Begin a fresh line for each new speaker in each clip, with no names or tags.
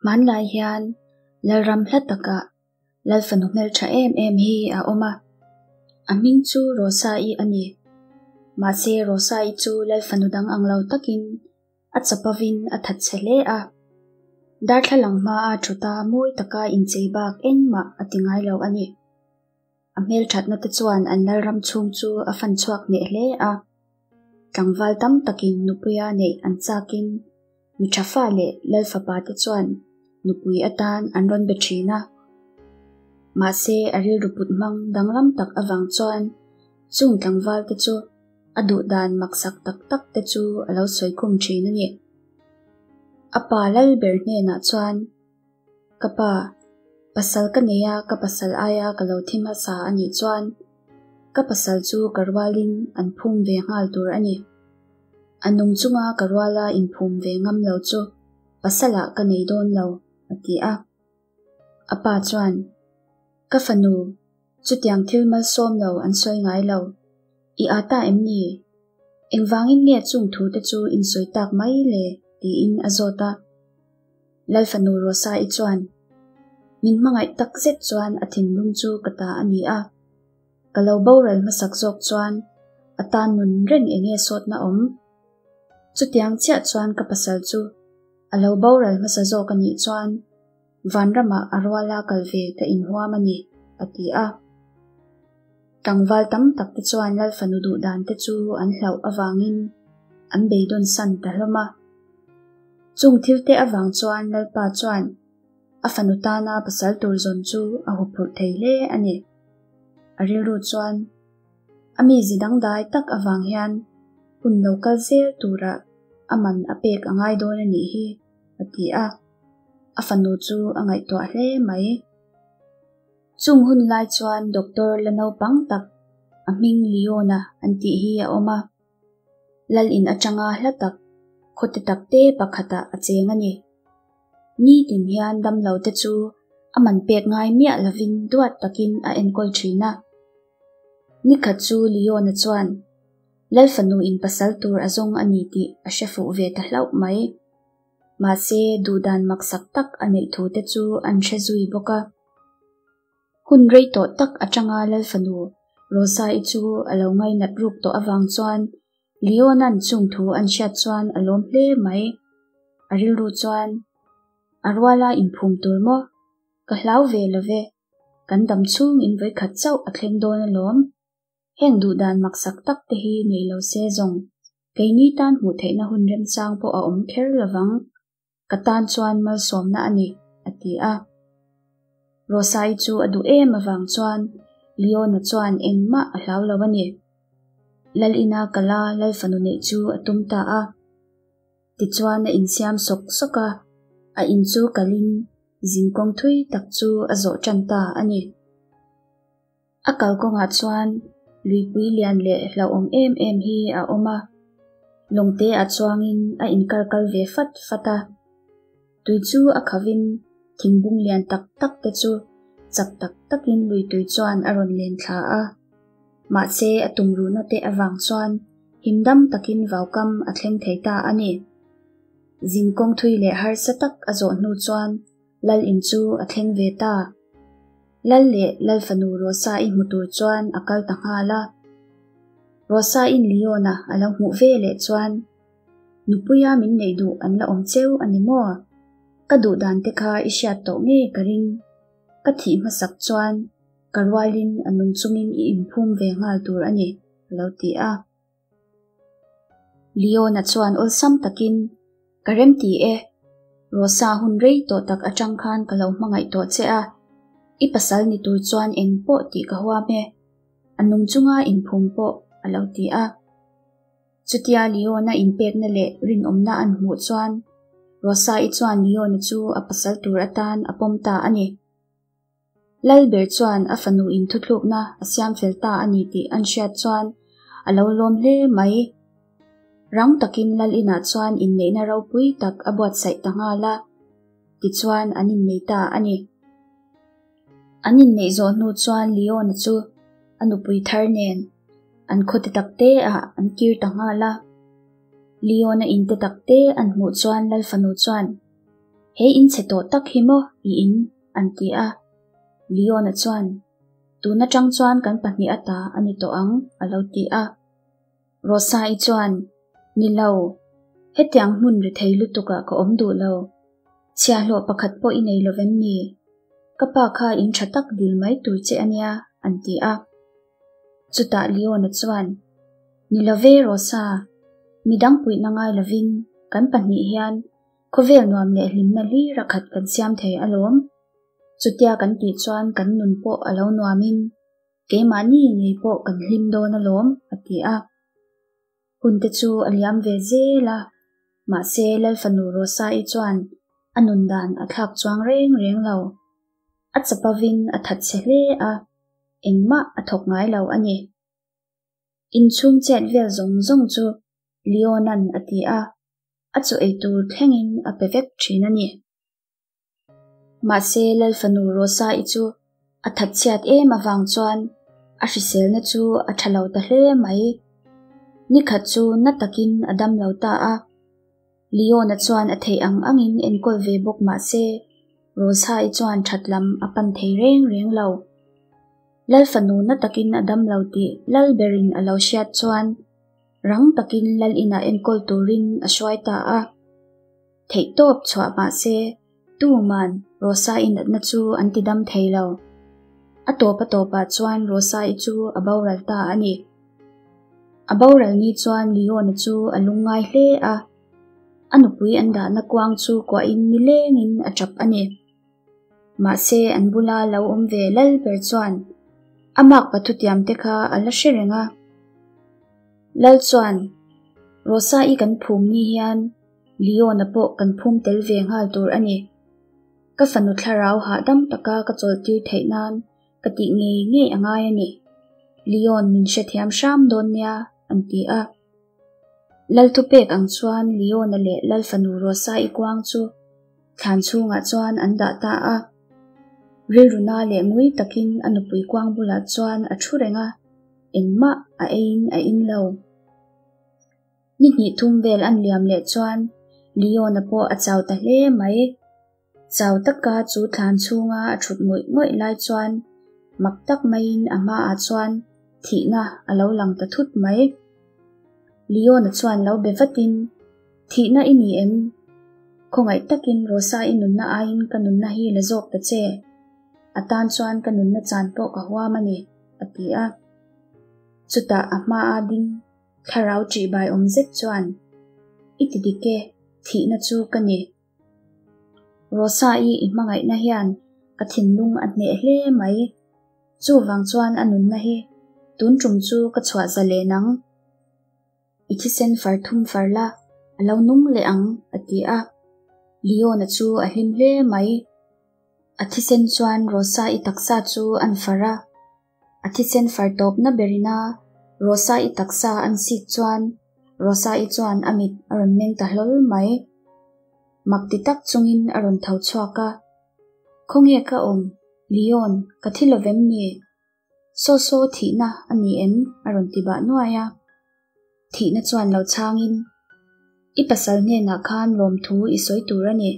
Hmanlai hian Lalram hla takah Lalfanu hmeltha em em hi a awm a, a hming chu Rosa-i a ni. Mahse Rosa-i chu Lalfanu dang ang lo takin a chapavin a thatchhe hle a. Darthlalang hmaa thuta mawi taka inchei bak engmah a ti ngai lo a ni. A hmelthatna te chuan an lalram chhung chu a fan chhuak hneh hle a. Tlangval tam takin nupuia neih an chakin mi tha fa leh lalfapa te chuan nupui atan an rawn be thin a. Mahse a rilru put hmang danglam tak avang chuan chung tlangval te chu a duhdan maksak tak tak te chu a lo sawi khum thin a ni. A pa lal ber hnenah chuan Ka pa, pasal ka nei a, ka pasal aia ka lo thi hmasa a nih chuan ka pasal chu ka rualin an phum ve nghal tur a ni. A nung chunga ka ruala inphum ve ngam lo chu pasalah ka nei dawn lo, a ti a. A pa chuan, Ka fanu, chutiang thil malsawm lo an sawi ngai lo. I â ta em ni? Engvangin nge chung thu te chu insawi tak mai le? tiin a zawt a. Lalfanu Rosa-i chuan, Min hmangaih tak zet chuan a thinlung chu ka ta a ni a. Ka lo boral hmasak zawk chuan a tan nun reng eng nge sawtna awm? Chutiang chiah chuan ka pasal chu a lo boral hmasa zawk a nih chuan vanramah a ruala kal ve ka inhuam a ni, a ti a. Tlangval tam tak te chuan Lalfanu duhdan te chu an hlauh avangin an beidawn san ta hlawm a. Chung thil te avang chuan Lalpa chuan a fanu tana pasal tur zawn chu a huphurh thei hle a ni. A rilru chuan a mizi dangdai tak avang hian hun lo kal zel turah a man a pek a ngai dawn a nih hi, a ti a. A fanu chu a ngaihtuah hle mai. Chung hun lai chuan doctor la naupang tak a hming Leona an tih hi a awm a. Lal in atanga hla tak, khawte tak te pakhatah a cheng a ni. Nitin hian damlo te chu a man pek ngai miah lovin duat takin a enkawl thin a. Nikhat chu Leona chuan Lal fanu in pasal tur a zawng a ni tih a hre fuh ve ta hlauh mai. Mahse duhdan maksak tak a neih thu te chu an hre zui bawk a. Hun rei tawh tak atanga Lalfanu Rosa-i chu a lo ngainat ruk tawh avang chuan Leon-a'n chung thu an hriat chuan a lawm hle mai. A rilru chuan, A ruala inphum tur maw? Ka hlau ve lo ve. Kan dam chhung in vawikhat chauh a thleng dawn alawm. Heng duhdan maksak tak te hi nei lo se zawng, keini tan hmuh theihna hun remchang pawh a awm kher lovang. Ka tan chuan malsawmna a ni, a ti a. Rosa-i chu a duh em avang chuan Leona chuan engmah a hlau lo a ni. Lal ina kala Lal fanu neih chu a tum ta a. Tichuan a insiam sawk sawk a, a in chu kalin zinkawng thui tak chu a zawh tan ta a ni. A kalkawngah chuan luipui lian leh hlauhawm em em hi a awm a, lawngte ah chuangin a inkar kal ve fat fat a. Tui chu a khavin thingbung lian tak tak te chu chak tak takin lui tui chuan a rawn len thla a. Mahse a tumruhna te avang chuan himdam takin vaukam a thleng thei ta a ni. Zinkawng thui leh harsa tak a zawh hnu chuan Lal in chu a thleng ve ta. Lal leh Lal fanu Rosa-i hmu tur chuan a kal ta nghal a. Rosa-in Leon-a a lo hmuh ve leh chuan, Nupuia min neih duh an la awm cheu a ni maw? Ka duh dan te kha i hriat tawh ngei ka ring. Ka thih hmasak chuan ka rualin a nung chungin i inphum ve nghal tur a ni, a lo ti a. Leona chuan awlsam takin, Ka remti e, Rosa hun rei tawh tak atang khan ka lo hmangaih tawh che a, i pasal ni tur chuan eng pawh tih ka huam e, a nung chunga inphum pawh, a lo ti a. Chutia Leona inpekna leh rinawmna an hmuh chuan Rosa-i chuan Leona chu a pasal tur atan a pawm ta a ni. Lalber chuan a fanu in thuthlukna a siam fel ta a ni tih an hriat chuan a lo lawm hle mai. Rang takin Lal inah chuan inneihna ropui tak a buatsaih ta nghal a, tichuan an innei ta a ni. An inneih zawh hnu chuan Leona chu a nupui thar nen an khaw te tak te ah an kir ta nghal a. Leona in te tak te an hmuh chuan Lal fanu chuan. He in chhe tawh tak hi maw i in? an ti a. Leon-a chuan, Tun atang chuan kan pahnih ata a ni tawh ang, a lo ti a. Rosa-i chuan, Ni lo, hetiang hmun ri thei lutukah ka awm duh lo. Chhiahhlawh pakhat pawh i nei lo vem ni? Ka pa kha in tha tak dil mai tur che a nia, an ti a. Chutah Leon-a chuan, Ni lo ve Rosa, midang puihna ngai lovin kan pahnih hian khawvel nuam leh hlimna hlir a khat kan siam thei alawm. Chutia kan tih chuan kan nun pawh a lo nuamin keimahni ngei pawh kan hlim dawn alawm, a ti a. Hunte chu a liam ve zel a, mahse Lalfanu Rosa-i chuan a nun dan a thlak chuang reng reng lo. A chapavin a that chhe hle a, engmah a thawk ngai lo a ni. Inchhung chet vel zawng zawng chu Leon-a'n a ti a, a chaw ei tur thlengin a pe vek thin a ni. Mahse Lalfanu Rosa-i chu a thatchhiat em avang chuan a hriselna chu a tha lo ta hle mai. Nikhat chu na takin a dam lo ta a. Leon-a chuan a theih ang angin enkawl ve bawk mahse Rosa-i chuan that lam a pan thei reng reng lo. Lalfanu na takin a dam lo tih Lal berin a lo hriat chuan rang takin Lal inah enkawl turin a hruai ta a. Theihtawp chhuah mahse tuman Rosa-i natna chu an ti dam thei lo. A tawp a tawpah chuan Rosa-i chu a boral ta a ni. A boral ni chuan Leon-a chu a lungngai hle a, a nupui an dahna kuang chu kuahin nilengin a tap a ni. Mahse an bula lo awm ve lal ber chuan a makpa thutiam te kha a la hre reng a. Lal chuan, Rosa-i kan phum ni hian Leon-a pawh kan phum tel ve nghal tur a ni. Ka fanu thlarau hahdam taka ka chawlhtir theih nan ka tih ngei ngei a ngai a ni. Leon min hrethiam hram dawn nia, an ti a. Lal thupek ang chuan Leon-a leh Lal fanu Rosa-i kuang chu thlan chhungah chuan an dah ta a. Rilruna leh ngui takin a nupui kuang bulah chuan a thu reng a, engmah a eiin a in lo. Ni hnih thum vel an liam leh chuan Leon-a pawh a chau ta hle mai. Chau taka chu thlan chhunga a thut ngawih ngawih lai chuan mak tak maiin a hmaah chuan thihna a lo lang ta thut mai. Leon-a chuan lo be vatin, Thihna i ni em? Khawngaih takin Rosa-i nunna aiin ka nunna hi la zawk ta che. A tan chuan ka nunna chan pawh ka huam a ni, a ti a. Chutah a hmaa ding Thlarau ṭihbai awm zet chuan, I ti dik e, thihna chu ka ni. Rosa-i i hmangaihna hian ka thinlung a hneh hle mai. Chuvang chuan a nunna hi tun ṭum chu ka chhuah za len ang. I thisen far thum far la, a lo nung leh ang, a ti a. Leon-a chu a hlim hle mai. A thisen chuan Rosa-i taksa chu an far a. A thisen far tawpna berina Rosa-i taksa an sik chuan Rosa-i chuan a mit a rawn meng ta hlawl mai. Mak ti tak chungin a rawn tho chhuak a, Khawnge ka awm, Leon, ka thi lovem ni? Saw saw thihna a ni em? a rawn ti bah nuai a. Thihna chuan lo chhangin, I pasal hnenah khan lawmthu i sawi tur a ni.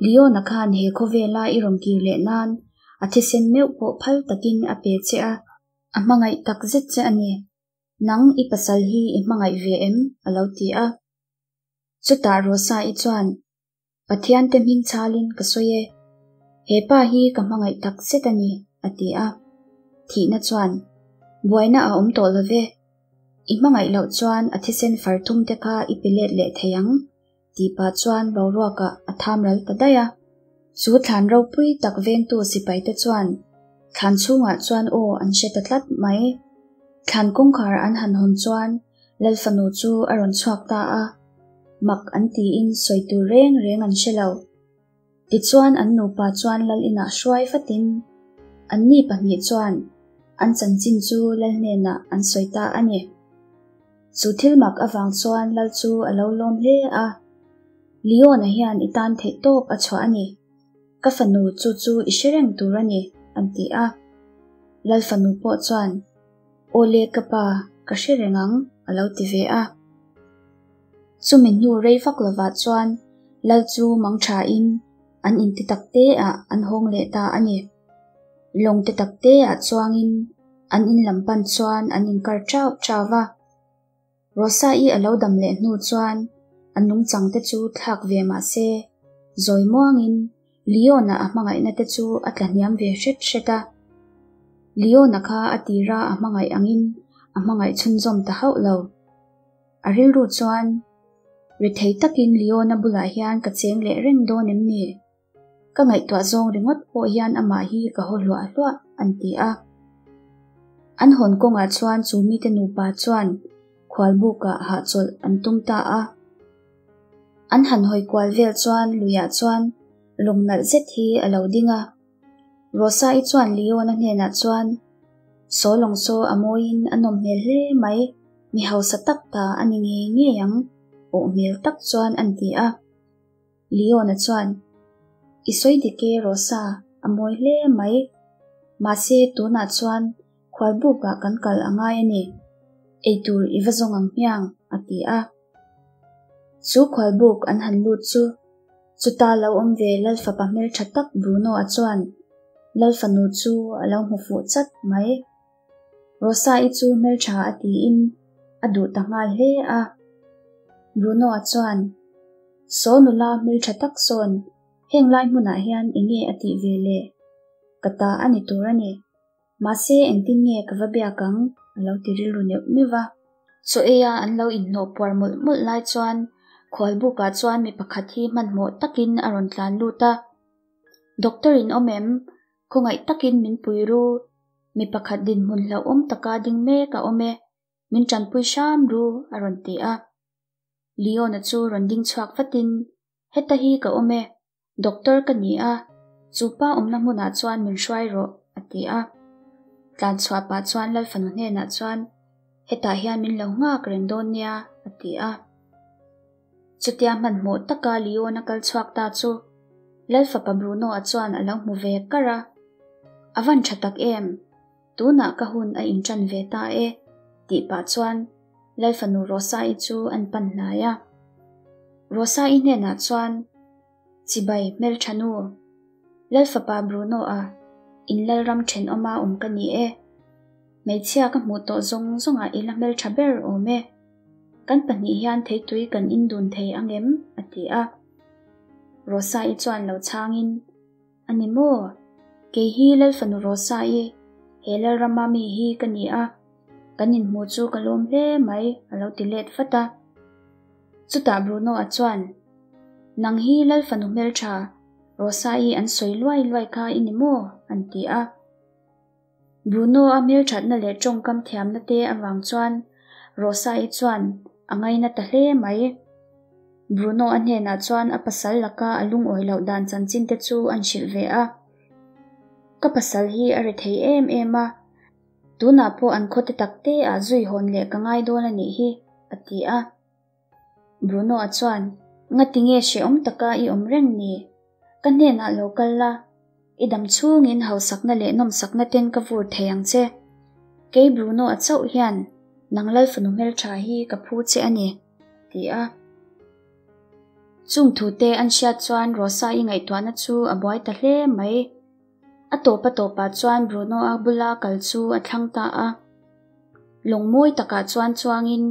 Leon-a khan he khawvela i rawn kir leh nan a thisen meuh pawh phal takin a pe che a, a hmangaih tak zet che a ni. Nang i pasal hi i hmangaih ve em? a lo ti a. Chutah Rosa-i chuan, Pathian te hming chhalin ka sawi e. He pa hi ka hmangaih tak zet a ni, a ti a. Thihna chuan, Buaina a awm tawh lo ve. I hmangaih loh chuan a thisen far thum te kha i pe let leh thei ang. Tih pah chuan boruakah a tham ral ta daih a. Chu thlan ropui tak vengtu sipaite chuan thlan chhungah chuan aw an hre ta tlat mai. Thlan kawngkhar an han hawn chuan Lal fanu chu a rawn chhuak ta a, mak an tiin sawi tur reng reng an hre lo. Tichuan an nupa chuan Lal inah hruai vatin anni pahnih chuan an chanchin chu Lal hnenah an sawi ta a ni. Chu thil mak avang chuan Lal chu a lo lawm hle a, Leon-a hian i tan theih tawp a chhuah a ni. Ka fanu chu chu i hre reng tur a ni, an ti a. Lal fanu pawh chuan, Aw le ka pa, ka hre reng ang, a lo ti ve a. Chumi hnu rei vak lovah chuan Lal chu mang thain. an in te tak te ah an hawng leh ta a ni. Lawng te tak te ah chuangin an in lam pan chuan an inkar chauh chauh va. Rosa-i a lo dam leh hnu chuan a nungchang te chu thlak ve mah se, zawi muangin Leon-a a hmangaihna te chu a tla hniam ve hret hret a. Leon-a kha a tira a hmangaih angin a hmangaih chhunzawm ta hauh lo. A rilru chuan, Rethei takin Leon-a bulah hian ka cheng leh reng dawn em ni? Ka ngaihtuah zawng ringawt pawh hian amah hi ka haw hluah hluah, an ti a. An hawn kawngah chuan chu mite nupa chuan khualbukah hahchawlh an tum ta a. An han hawi kual vel chuan luiah chuan lawng nalh zet hi a lo ding a. Rosa-i chuan Leon-a hnenah chuan, Saw lawng saw a mawiin a nawm hmel hle mai, mi hausa tak ta a ni ngei ngei ang, awh hmel tak chuan an ti a. Leona chuan, I sawi dik e Rosa, a mawi hle mai. Mahse tunah chuan khualbukah kan kal a ngai a ni. Eitur i va zawng ang hmiang, a ti a. Chu khualbuk an han lut chu, chuta lo awm ve Lalfapa hmeltha tak Bruno-a chuan Lalfanu chu a lo hmu fuh chat mai. Rosa-i chu hmeltha a tiin a duh ta nghal hle a. Bruno-a chuan, Saw nula hmeltha tak sawn heng lai hmunah hian eng nge a tih ve le? Ka ta a ni tur a ni. Mahse engtin nge ka va biak ang? a lo ti rilru neuh neuh va. Chaw eia an lo inhnawh puar mawlh mawlh lai chuan khualbukah chuan mi pakhat hi hmanhmawh takin a rawn tlan lut a. Doctor in awm em? Khawngaih takin min pui ru, mi pakhat dinhmun hlauhawm taka ding mek a awm e, min tanpui hram ru, a rawn ti a. Leona chu rawn ding chhuak vatin, Heta hi ka awm e, doctor ka ni a, chu pa awmna hmunah chuan min hruai rawh, a ti a. Tlan chhuah pah chuan Lalfanu hnenah chuan, Hetah hian min lo nghak reng dawn nia, a ti a. Chutia hmanhmawh taka Leon a kal chhuak ta chu Lalfapa Bruno-a chuan a lo hmu ve kar a. A van tha tak em? Tunah ka hun a inṭan ve ta e, tih pah chuan Lalfanu Rosa-i chu an pan hnai a. Rosa-i hnenah chuan, Chibai, hmelṭha nu. Lalfapa Bruno-a, in Lalram ṭhenawma awm ka ni e. Hmeichhia ka hmuh tawh zawng zawngah i la hmelṭha ber awm e. Kan pahnih hian theitui kan indun thei ang em? a ti a. Rosa-i chuan lo chhangin, A ni maw? Kei hi Lalfanu Rosa-i, he Lalrama mi hi ka ni a, kan inhmuh chu ka lawm hle mai, a lo ti let vat a. Chutah Bruno-a chuan, Nang hi Lalfanu hmelṭha, Rosa-i an sawi luai luai kha i ni maw? an ti a. Bruno-a hmelṭhatna leh ṭawngkam thiamna te avang chuan Rosa-i chuan a ngaina ta hle mai. Bruno-a hnenah chuan a pasal laka a lungawi loh dan chanchin te chu an hrilh ve a. Ka pasal hi a ri thei em em a, tunah pawh an khawte tak te ah zui hawn leh ka ngai dawn a nih hi, a ti a. Bruno-a chuan, Ngati nge hrehawm taka i awm reng ni? Ka hnenah lo kal la, i dam chhungin hausakna leh nawmsakna ten ka vur thei ang che. Kei Bruno-a chauh hian nang Lalfanu hmeltha hi ka phu che a ni, a ti a. Chung thute an hriat chuan Rosa-i ngaihtuahna chu a buai ta hle mai. A tawp a tawpah chuan Bruno-a bula kal chu a thlang ta a. Lawng mawi takah chuan chuangin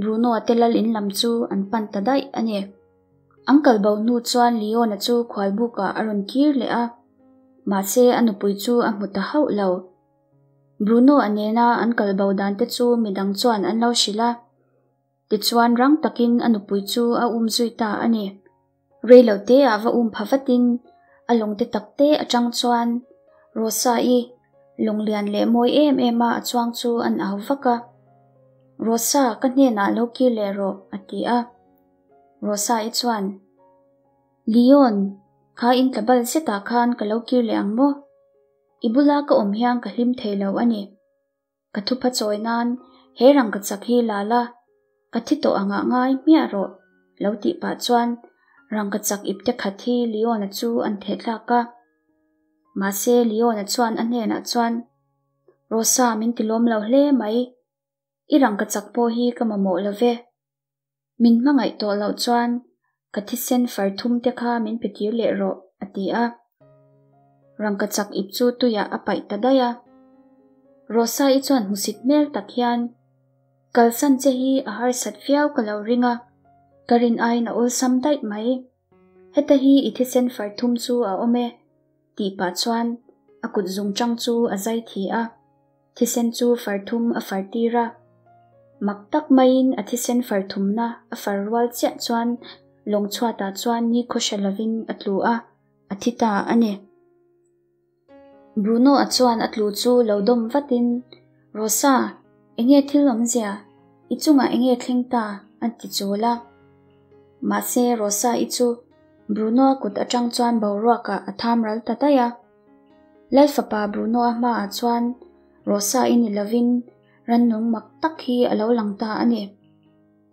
Bruno-a te lal in lam chu an pan ta daih a ni. An kal bo hnu chuan Leon-a chu khualbukah a rawn kir leh a, mahse a nupui chu a hmu ta hauh lo. Bruno-a nena an kal bo dan te chu midang chuan an lo hrilh a, tichuan rang takin a nupui chu a um zui ta a ni. Rei lo te ah va um pha vatin a lawng te tak te atang chuan Rosa-i lawng lian leh mawi em em a a chuang chu an au vak a. Rosa, ka hnenah lo kir leh rawh, a ti a. Rosa-i chuan, Leon, kha in tla bal zetah khan ka lo kir leh ang maw? I bula ka awm hian ka hlim thei lo a ni. Ka thupha chawi nan he rangkachak hi la la, ka thi tawh angah ngai hmiah rawh, lo tih pah chuan rangkachak ipte khat hi Leona chu an theh thlak a. Mahse Leona chuan a hnenah chuan, Rosa min ti lawm lo hle mai, i rangkachak pawh hi ka mamawh lo ve. Min hmangaih tawh loh chuan ka thisen far thum te kha min pe kir leh rawh, a ti a. Rangkachak ip chu tuiah a paih ta daih a. Rosa-i chuan hmusit hmel tak hian, Kalsan che hi a harsat viau ka lo ring a, ka rin aiin a awlsam daih mai. Heta hi i thisen far thum chu a awm e, tih pah chuan a kut zungchang chu a zai thi a, thisen chu far thum a far tir a. Mak tak maiin a thisen far thumna a far rual chiah chuan lawng chhuatah chuan ni khawhra lovin a tlu a, a thi ta a ni. Bruno-a chuan a tlu chu lo dawm vatin, Rosa, enge thil awmzia? I chungah enge thleng ta? a ti chul a. Mahse, Rosa-i chu Bruno-a kut atang chuan boruakah a tham ral ta daih a. Lal fapa Bruno-a hmaah chuan Rosa-i ni lovin rannung mak tak hi a lo lang ta a ni.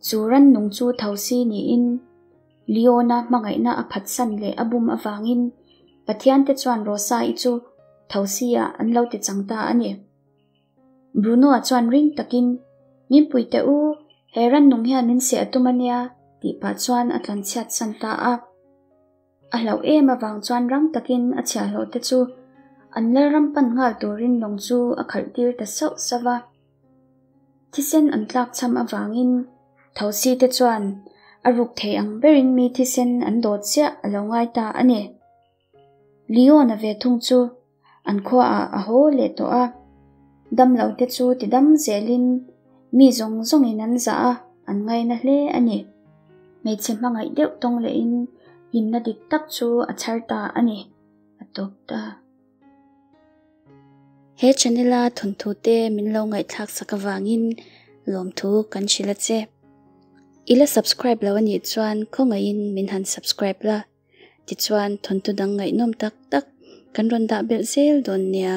Chu rannung chu thosi niin Leona hmangaihna a phatsan leh a bum avangin Pathiante chuan Rosa-i chu thosi-ah an lo ti chang ta a ni. Bruno-a chuan ring takin, Min pui teh u, he rannung hian min seh a tum a nia, tih pah chuan a tlanchhiat san ta a. A hlauh em avang chuan rang takin a chhiahhlawh te chu an lalram pan nghal turin lawng chu a khalh tir ta sauh sauh va. Thisen an tlak cham avangin thosi te chuan a ruk thei ang berin mi thisen an dawt chiah a lo ngai ta a ni. Leon-a ve thung chu an khuaah a haw leh tawh a, damlo te chu ti dam zelin mi zawng zawngin an zah a, an ngaina hle a ni. Hmeichhe hmangaih deuh tawng lehin hlimna dik tak chu a chhar ta a ni, a tawp ta. He channel a thawnthu te min lo ngaihthlak sak avangin lawmthu kan hrilh a che. I la subscribe lo anih chuan khawngaihin min han subscribe la, tichuan thawnthu dang ngaihnawm tak tak kan rawn dah belh zel dawn nia.